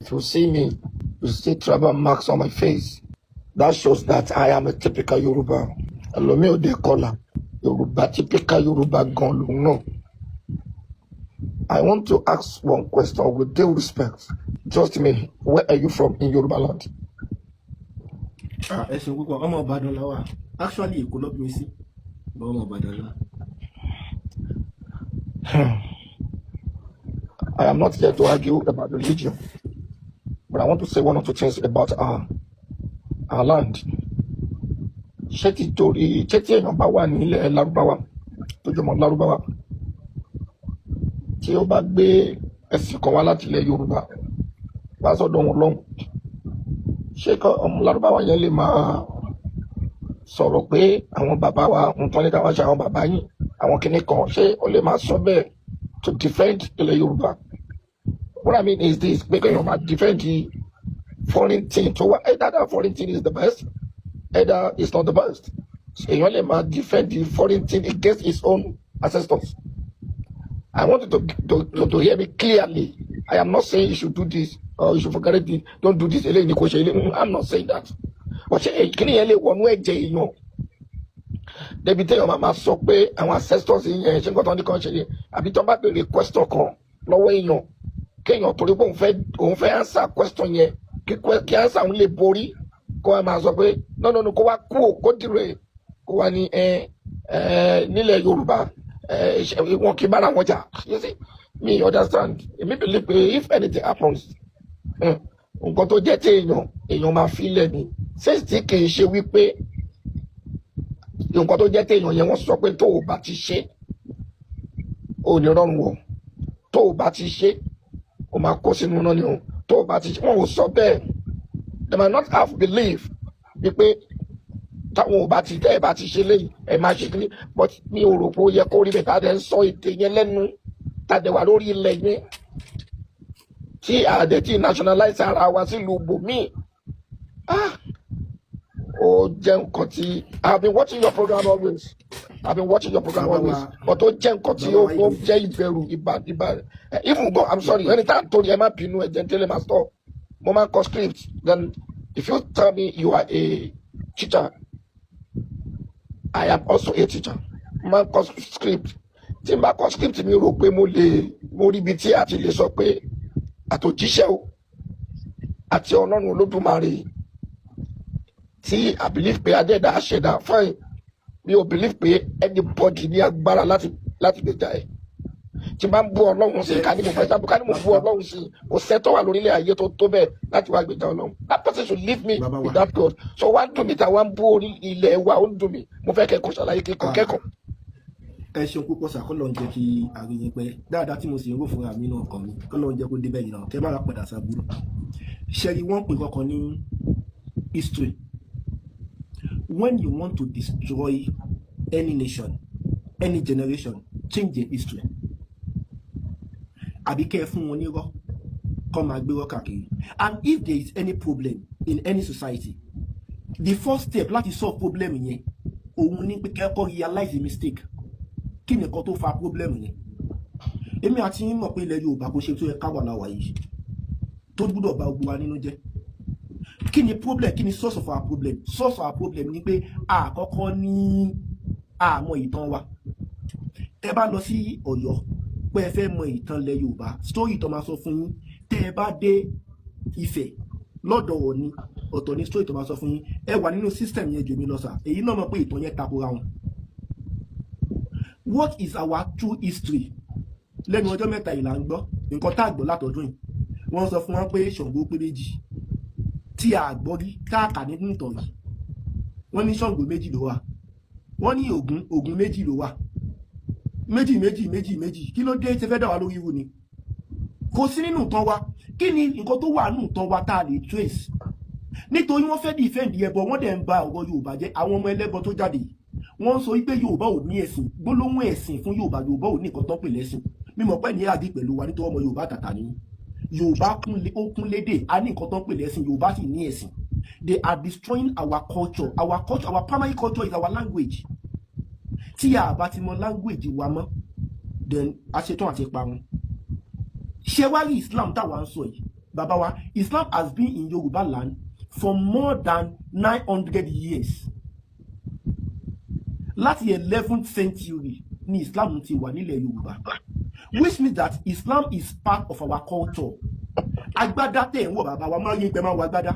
If you see me, you see tribal marks on my face. That shows that I am a typical Yoruba. Ẹlòmíì ò dé kọlà. Yorùbá, typical Yorùbá gan lòun náà. I want to ask one question with due respect. Just me, where are you from in Yoruba land? Ah, ẹ ṣeun púpọ̀. Ọmọ Ìbàdàn la wà. Actually, Èkó ló bí mi sí, bọ́ ọmọ Ìbàdàn la. I am not here to argue about religion, but I want to say one or two things about our land. Ṣé ti torí ṣé tí èèyàn bá wà nílẹ̀ Lárúbáwá, tó jọmọ Lárúbáwá, tí ó bá gbé ẹ̀sìn kan wá láti ilẹ̀ Yorùbá wá sọ́dọ̀ wọn lọ́hùn, ṣé kọ́ ọmọ Lárúbáwá yẹn lè máa sọ̀rọ̀ pé àwọn bàbá wa nǹkan ní káwọn ṣe, àwọn bàbá yín, àwọn kinní kan, ṣé ó lè máa sọ bẹ́ẹ̀ to defend ilẹ̀ Yorùbá? What I mean is this, pé kéèyàn máa defend the foreign thing tó wá, either that foreign thing is the best, either it's not the best, èèyàn lè máa defend the foreign thing against his own ancestors. I want you to hear me clearly. I am not saying you should do this or you should forget it, don't do this, eléyìí ni kò ṣe eléyìí. I'm not saying that. But ṣé kíni yẹn lè wọnú ẹ̀jẹ̀ èèyàn débi téèyàn máa sọ pé àwọn ancestors yẹn ṣe nǹkan tó ní kàn ṣe yẹn, àbí tó bá béèrè question kan lọ́wọ́ èèyàn, kéèyàn torí pé òun fẹ́ answer question yẹn, kí answer òun lè borí, kó wá máa sọ pé no, no, no, kó wá kú ò kó dìrò kó wá ní ẹ ẹ nílẹ̀ Yorùbá ẹ wọn kì í bára wọn jà? You see me, understand? Èmi believe pé if anything happens, nǹkan tó jẹ́ tí èèyàn èèyàn máa fi lẹ̀ ni. Since tí kì í ṣe wípé nǹkan tó jẹ́ téèyàn yẹn, wọ́n sọ pé tó o bá ti ṣe, o ní rọrùn wọ̀, tó o bá ti ṣe, o máa kó sínú náà ni o, tó o bá ti ṣe, wọn ò sọ bẹ́ẹ̀. They might not have belief wípé táwọn ò bá ti tẹ́ ẹ bá ti ṣe léyìí, ẹ máa ṣe kíní, but mi ò rò pé ó yẹ kó rí bẹ́ẹ̀. Tá a dẹ̀ ń sọ èdè yẹn lẹ́nu, tá a dẹ̀ wà lórí ilẹ̀ yẹn, tí a dẹ̀ ti nationalize ara wa sílùú bòmíì. Ah, ó jẹ́ nǹkan tí I have been watching your program always. I have been watching your program Bàbá always, wa, but ó jẹ́ nǹkan tí bàbá ó wa ó Idris. jẹ́ ìbẹ̀rù ìbà. Even though, I'm sorry, anytime torí ẹ má bínú, ẹ jẹ́ n tẹ́lẹ̀ máa stop. Mo máa ń kọ script. Then if you tell me you are a teacher, I am also a teacher. Mo máa ń kọ script. Tí n bá kọ script, mi rò pé mo lè mo rí ibi tí a ti lè sọ pé àtòjíṣẹ́ o àti Ọlọ́run Olódùmarè tí I believe pé adẹ́dà aṣẹ̀dá, fine, mi ò believe pé anybody ní agbára láti gbèjà ẹ̀. Tí n bá ń bú Ọlọ́run sí, ká ní mo fẹ́ sábà, ká ní mo bú Ọlọ́run sí, kò sẹ́tọ̀ wà lórílẹ̀ ayé tó tó bẹ́ẹ̀ láti wá gbèjà Ọlọ́run. That person should leave me Bàbá wa. with that God. So wá ń dùn mí tá wá ń bú orí ilẹ̀ wa, ó ń dùn mí. Mo fẹ́ kẹ́kọ̀ọ́ ṣàlàyé kíkọ́ Ah, kẹ́kọ̀ọ́. Ẹ ṣeun púpọ̀ sà. Kọ́ ló ń jẹ́ kí àríyìn pẹ́ dáadáa tí mo sì ń rò fúnra mi náà kàn mí, kọ́ ló ń jẹ́ kó débẹ̀ yìí náà, kẹ́ má ra padà sábúrò. Ṣẹ́rí, wọ́n pè kọ́kọ́ ní history. When you want to destroy any nation, any generation, change their history, àbí kẹ́ ẹ fún wọn nírọ́ kọ́ máa gbérọ́ káàkiri. And if there is any problem in any society, the first step láti solve problem yẹn, òun ní pé kẹ́kọ̀ọ́ realize the mistake. Kí nìkan tó fa problem yẹn? Èmi àti yín mọ̀ pé ilẹ̀ Yorùbá kò ṣe tó yẹ ká wà láwà yìí, tó gbúdọ̀ bá gbogbo wa nínú jẹ́. Kí ni problem? Kí ni source of our problem? Source of our problem ni pé àkọ́kọ́ ní àmọ́ ìtàn wa. Tẹ́ bá lọ sí Ọ̀yọ́ pé ẹ fẹ́ mọ ìtàn ilẹ̀ Yorùbá, story tó máa sọ fún yín. Tẹ́ ẹ bá dé Ifẹ̀ lọ́dọ̀ Ọọ̀ni, ọ̀tọ̀ ní story tó máa sọ fún yín. Ẹ wà nínú system yẹn jù mí lọ sà. Èyí náà mọ̀ pé ìtàn yẹn takora wọn. What is our true history? Lẹ́nu ọjọ́ mẹ́ta yìí là ń gbọ́ nǹkan tá a gbọ́ látọdún yìí. Wọ́n sọ fún wa pé Ṣàngó pé méjì, tí a gbọ́ rí, tá a kà nínú ìtàn yìí. Wọ́n ní Ṣàngó méjì ló wà, wọ́n ní Ògún méjì ló wà. Méjì, méjì, méjì, méjì, kí ló dé? Ṣe fẹ́ dà wá lórí irú ni? Kò sí nínú ìtàn wa. Kí ni nǹkan tó wà nínú ìtàn wa tá a lè trace? Nítorí wọ́n fẹ́ defend ẹbọ, wọ́n dẹ̀ ń ba ọ̀rọ̀ Yorùbá jẹ́. Àwọn ọmọ ẹlẹ́bọ tó jáde yìí, wọ́n ń sọ wípé Yorùbá ò ní ẹ̀sìn. Gbólóhùn ẹ̀sìn fún Yorùbá, Yorùbá ò ní nǹkan tó ń pè lẹ́sìn. Mímọ̀ pẹ́ ní àdí pẹ̀lú wa, nítorí ọmọ Yorùbá tàtà ní Yorùbá ó kún lédè. A ní nǹkan tó ń pè lẹ́sìn, Yorùbá sì ní ẹ̀sìn. They are destroying our culture. Our culture, our primary culture is our language. Tí a bá ti mọ language wa mọ́, then a ṣetán àti parun. Ṣé wá rí Islam táwa ń sọ yìí? Bàbá wa, Islam has been in Yorùbá land for more than 900 years. Láti 11th century ni Islam ti wà nílẹ̀ Yorùbá, which means that Islam is part of our culture. Agbádá tẹ̀ ń wọ̀, bàbá wa, máa ń rí pé máa ń wọ agbádá.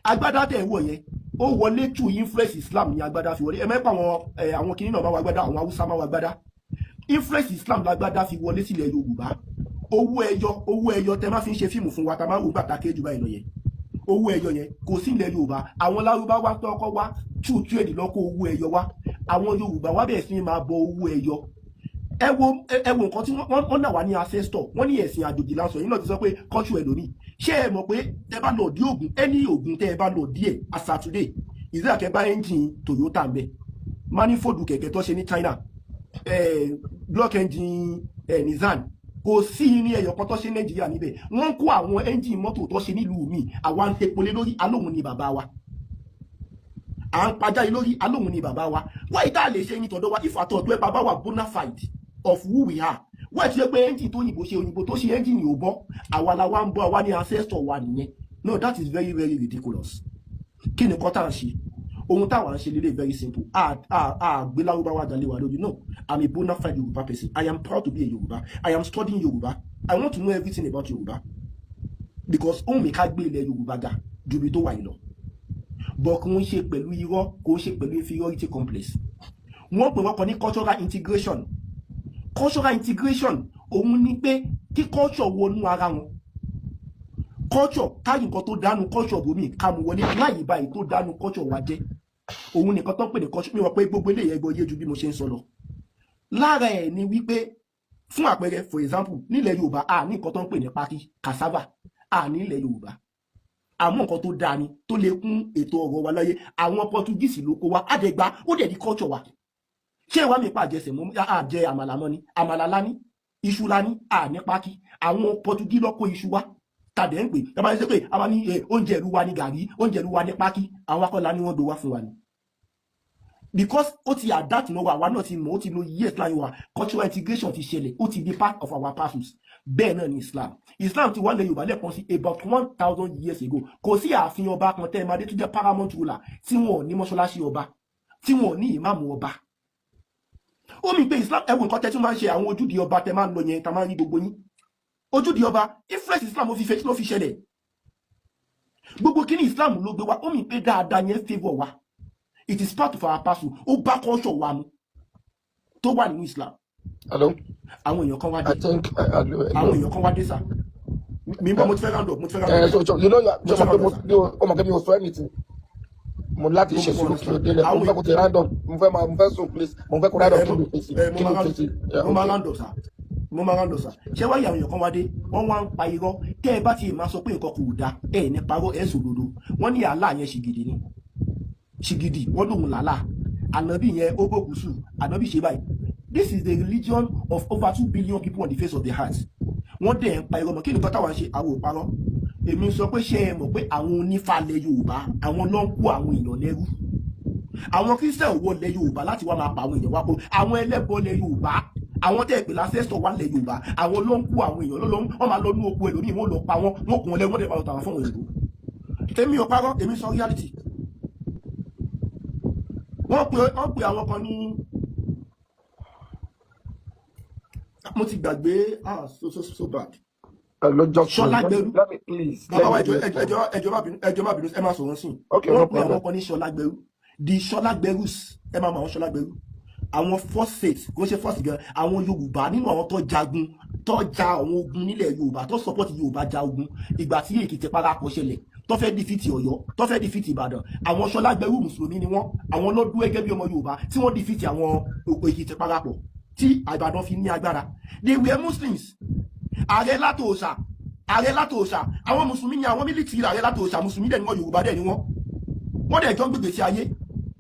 Agbádá tẹ̀ ń wọ̀ yẹn, ó wọlé through influence Islam ní agbádá fi wọlé. Ẹ mẹ́pà àwọn ẹ àwọn kìnìún náà máa wọ agbádá, àwọn Haúsá máa wọ agbádá. Influence Islam lágbádá fi wọlé sílẹ̀ Yorùbá. Owó ẹyọ, owó ẹyọ tẹ máa fi ń ṣe fíìmù fún wa, tá máa ń wò gbàtà kéjù báyìí lọ yẹn, owó ẹyọ yẹn kò sí ilẹ̀ Yorùbá. Àwọn Lárúbáwá tọkọ wá through trade lọ́kọ́ owó ẹyọ wá. Àwọn Yorùbá wá bẹ̀rẹ̀ sí ní máa bọ owó ẹyọ. Ẹ wo nǹkan tí wọ́n náà wà ní ancestor. Wọ́n ní ẹ̀sìn àjòjì lásán yìí náà ti sọ pé culture ẹlòmíì. Ṣé ẹ mọ̀ pé tẹ bá lọ dí Ògùn, ẹni Ògùn, tẹ ẹ bá lọ díẹ̀ as at today, ìdí àkẹ́ bá engine Toyota ń bẹ, manifold kẹ̀kẹ́ tó ṣe ní China, block engine Nissan, kò sí ní ẹyọ kan tó ṣe Nàìjíríà níbẹ̀. Wọ́n kó àwọn engine mọ́tò tó ṣe nílùú mi. Àwa ń tepo lé lórí, alóhùn ni bàbá wa. À ń pajá yìí lórí, alóhùn ni bàbá wa. Wáyé tá a lè ṣe ní tọ̀dọ̀ wa ìfàtọ̀ tó ẹ bàbá wa bona fide of who we are? Wọ́n ti ṣe pé engine tó òyìnbó ṣe, òyìnbó tó ṣe engine ò bọ́, àwa la wá ń bọ́, àwa ní ancestor wa nìyẹn. No, that is very, very ridiculous. Kí ni kọ́ tá à ń ṣe? Ohun táwa ń ṣe lélẹ̀, very simple. A a a gbé Lárúbáwá jalè wa lójú. No, I'm a bona fide Yorùbá person. I am proud to be a Yorùbá. I am studying Yorùbá. I want to know everything about Yorùbá because ohun mi ká gbé ilẹ̀ Yorùbá ga ju ibi tó wà yìí lọ bọ̀. Kò ń ṣe pẹ̀lú irọ́, kò ń ṣe pẹ̀lú inferiority complex. Wọ́n pè wọ́n kọ ní cultural integration. Cultural integration, òun ni pé kí culture wọnú ara wọn. Culture káyì, nǹkan tó dánú culture bòmí ká mú wọlé láyé báyìí tó dánú culture wa jẹ́, òun nìkan tó ń pè ní culture. Mi wọ́n pé gbogbo eléyìí ẹgbọ́ yé ju bí mo ṣe ń sọ lọ. Lára ẹ̀ ni wípé, fún àpẹẹrẹ, for example, nílẹ̀ Yorùbá, a ní nǹkan tó ń pè ní pákí, cassava, a ní ilẹ̀ Yorùbá. Àmọ́ nǹkan tó dáa ni tó lè kún ètò ọ̀rọ̀ wa láyé. Àwọn Portuguese ló kó wa, àdẹ̀gbá ó dẹ̀ di culture wa. Ṣé ìwà mi pàjẹsẹ̀ mú àjẹ àmàlà mọ́ ni? Àmàlà lá ní, iṣu lá ní, à ní pákí. Àwọn Portuguese ló kó iṣu wa tàdé ń pè tá bá ń ṣe pé a máa ní oúnjẹ ìlú wa ní gàrí, oúnjẹ ìlú wa ní pákí. Àwọn akọ́lá ni wọ́n gbé wá fún wa ni because ó ti adapt mọ́ wa. Àwa náà ti mọ̀, ó ti lo years láyé wa. Cultural integration ti ṣẹlẹ̀, ó ti di part of our pastures. Bẹ́ẹ̀ náà ni Islam. Islam ti wà lẹ̀ Yorùbá lẹ́ẹ̀kan sí about 1,000 years ago. Kò sí ààfin ọba kan tẹ́ ẹ máa dé tó jẹ́ paramount ruler tí wọn ò ní mọ́ṣáláṣí ọba, tí wọn ò ní ìmáàmù ọba. Ó mi pé Islam. Ẹwọ nǹkan tẹ́ tún máa ń ṣe, àwọn ojúde ọba tẹ́ máa ń lọ yẹn, tá máa ń rí gbogbo yín ojúde ọba, influence Islam ló fi ṣẹlẹ̀. Gbogbo kíní Islam ló gbé wa. Ó mi pé dáadáa yẹn favour wa. It is part of our parcel. Ó bá culture wa mu tó wà nínú Islam. Hello. Àwọn èèyàn kan wá dé. I think hello. Àwọn èèyàn kan wá dé sà. Mi ń bọ̀, mo ti fẹ́ round up, mo ti fẹ́ round up. So you know you Mo ti ṣe fẹ́ round mo up, sir. pé o mọ̀ pé mi ò sọ anything. Mo láti Mo ṣe mo sùúrù kí o understand. délẹ̀. Mo Àwọn fẹ́ kó ti round up. Mo fẹ́ sùn, please. Mo fẹ́ kó round up. Ẹ Kí mo ló fèsì? ẹ mo Kí máa ló round fèsì? Yeah, mo máa okay. round up, sir. Mo máa round up, sir. Ṣé wáyé àwọn èèyàn kan wá dé, wọ́n wá ń pa irọ́. Tẹ́ ẹ bá ti máa sọ pé nǹkan kò dáa, ẹ ní parọ́, ẹ sòdodo. Wọ́n ní àlá yẹn ṣìgìdì ni, ṣìgìdì wọ́n lòun làálà ànábì yẹn, ó bòkú sùn, ànábì ṣe báyìí. This is the religion of over 2 billion people on the face of the earth. Wọ́n dẹ̀ ń pa irọ́ mọ́. Kí nìkan táwọn ṣe? Àwọn ò parọ́. Èmi sọ pé, ṣé ẹ mọ̀ pé àwọn onífàlẹ̀ Yorùbá, àwọn ló ń kó àwọn èèyàn lẹ́rú? Àwọn Christian wọlé Yorùbá láti wá máa pa àwọn èèyàn wá kó àwọn ẹlẹ́bọ lẹ Yorùbá. Àwọn tẹ́ ẹ pè l'ancestor wà lẹ Yorùbá, àwọn ló ń kó àwọn èèyàn ló ń wọ́n máa lọ ní oko ẹlòmíì, wọ́n lọ pa wọ́n, wọ́n kún wọn lẹ́wọ́n, dẹ̀ máa lọ tà wọ́n fún òyìnbó. Èmi ò parọ́, èmi sọ reality. Wọ́n pe àwọn kan ní, mo ti gbàgbé. Ah, so so so bad. Hello, just Ṣọlá let me Gbẹrú. let me please Bàbá wa, let me ẹjọ respond. ẹjọ ẹjọ má bínú, ẹjọ má bínú, ẹ má sọ̀rọ̀ sí. Okay, no Wọ́n pe àwọn problem. kan ní Ṣọlá Gbẹrú, the Ṣọlá Gbẹrús. Ẹ máa mọ àwọn Ṣọlá Gbẹrú, àwọn first state, kò ń ṣe first gan, àwọn Yorùbá nínú àwọn tó jagun, tó ja àwọn ogun nílẹ̀ Yorùbá, tó support Yorùbá ja ogun ìgbà tí Èkìtì parapọ̀ ṣẹlẹ̀, tó fẹ́ defeat Ọ̀yọ́, tó fẹ́ defeat Ìbàdàn. Àwọn Ṣọlá Gbẹrú, mùsùlùmí ni wọ́n. Àwọn ló dúró gẹ́gẹ́ bí ọmọ Yorùbá tí wọ́n defeat àwọn Èkìtì parapọ̀ tí Ìbàdàn fi ní agbára. They were Muslims. Ààrẹ Látòòṣà, ààrẹ Látòòṣà, àwọn mùsùlùmí ni. Àwọn military ààrẹ Látòòṣà, mùsùlùmí dẹ̀ ni wọ́n, Yorùbá dẹ̀ ni wọ́n. Wọ́n dẹ̀ jọ ń gbègbè sí ayé.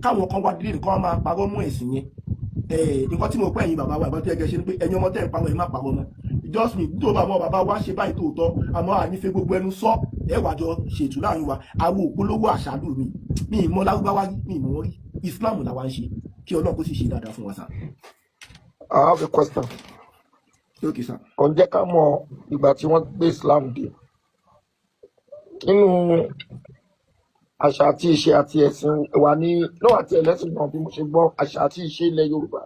Káwọn kan wá délé nǹkan máa parọ́ mọ́ ẹ̀sìn yẹn. Nǹkan tí mo pẹ́, ẹ̀yin bàbá wa, ìbọn tó yẹ kẹ́ ṣe ni pé ẹ̀yin ọmọ tẹ́ ń parọ́, ẹ̀ má parọ́ mọ́. Just me tó bá mọ bàbá wa ṣe báyìí tòótọ́, àmọ́ ànífẹ́ gbogbo ẹnu sọ. Ẹ wàá jọ ṣètò láàrin wa. Àwọn òpolówó àṣàlù mi, mi ì mọ Lárúbáwá rí, mi ì mọ wọn rí. Islam làwa ń ṣe. Kí Ọlọ́run kó sì ṣe dáadáa fún wa sá. I have a question. Okay, sir. Kò ń jẹ́ ká mọ ìgbà tí wọ́n gbé Islam dé. Nínú àṣà àti ìṣe àti ẹ̀sìn wa ní lọ́wọ́ àti ẹlẹ́sìn náà, bí mo ṣe gbọ́, àṣà àti ìṣe ilẹ̀ Yorùbá,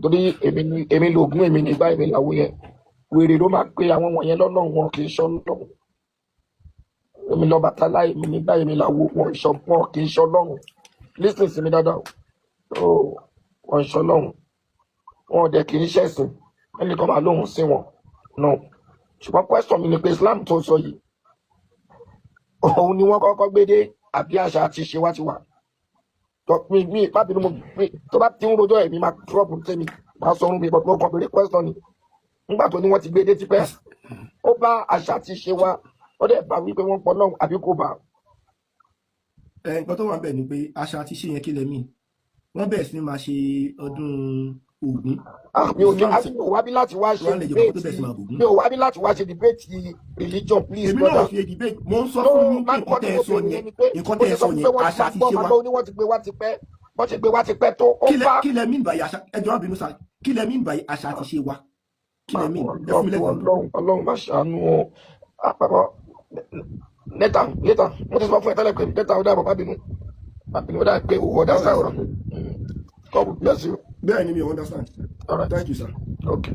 torí èmi ni èmi lògùn, èmi nígbà, èmi làwọ̀ yẹn, wèrè ló máa pe àwọn wọ̀nyẹn lọ́lọ́run, wọn kì í ṣọlọ́run. Èmi lọ́bàtálá, èmi nígbà, èmi làwọ̀, wọn ìṣọ, wọn kì í ṣọlọ́run. Listen sí mi dáadáa o, wọn ìṣọlọ́run, wọn ò dẹ̀ kì í ṣẹ̀sìn ẹnìkan máa lóhùn sí wọn no. Ṣùgbọ́n question mi ni pé, Islam tó sọ yìí, òun ni wọ́n kọ́kọ́ gbé dé, àbí àṣà àti ìṣe wa ti wà? Mi má bínú, mo mi tó bá ti ń rojọ́, èmi máa drop tèmi, máa sọ orun mi, but mo kàn béèrè question ni. Nígbà tó ní wọ́n ti gbé dé tipẹ́, ó bá àṣà àti ìṣe wa, ó dẹ̀ bá wípé wọ́n pọ̀ náà, àbí kò bá? Ẹ, nǹkan tó wà ń bẹ̀ ni pé àṣà àti ìṣe yẹn, kí lẹ mí wọ́n bẹ̀rẹ̀ sí ní máa ṣe ọdún Ògún? Ah, mi ò ní Islam àbí mi ò wá bí láti wá ṣe wà nílẹ̀ Yorùbá kó tó bẹ̀rẹ̀ debate. sí máa bògún. Mi ò wá bí láti wá ṣe debate religion, please, Èmi náà brother. ṣe debate, mo ń sọ No, fún yín pé má nǹkan kọ́ tẹ́ tí ẹ mo sọ béèrè yẹn yẹn ni pé nǹkan mo tẹ́ ṣe ẹ sọ sọ fún yẹn, pé wọ́n ti àṣà máa àti gbọ́ ìṣe máa wa. gbọ́, ó ní wọ́n ti gbé wá tipẹ́, wọ́n ti gbé wá tipẹ́ tó ó Kí lẹ bá kí lẹ mean by àṣà? Ẹ jọ̀ọ́, má bínú sá, kí lẹ mean by àṣà àti ìṣe wa? Kí lẹ mean? Ẹ fún mi lẹ́gbẹ̀ẹ́. Ọlọ́run, Ọlọ́run má ṣàánú o. Àpapọ̀ later, later, mo ti sọ fún ẹ tẹ́lẹ̀ pé later. Ó dàbọ̀, má bínú, má bínú. Ó dà pé òwò ọ̀dà All right, sáà sir. ọ̀rọ̀ mi. God bless you. Bẹ́ẹ̀ ni, mi ò understand. All right. Thank you, sir. Okay.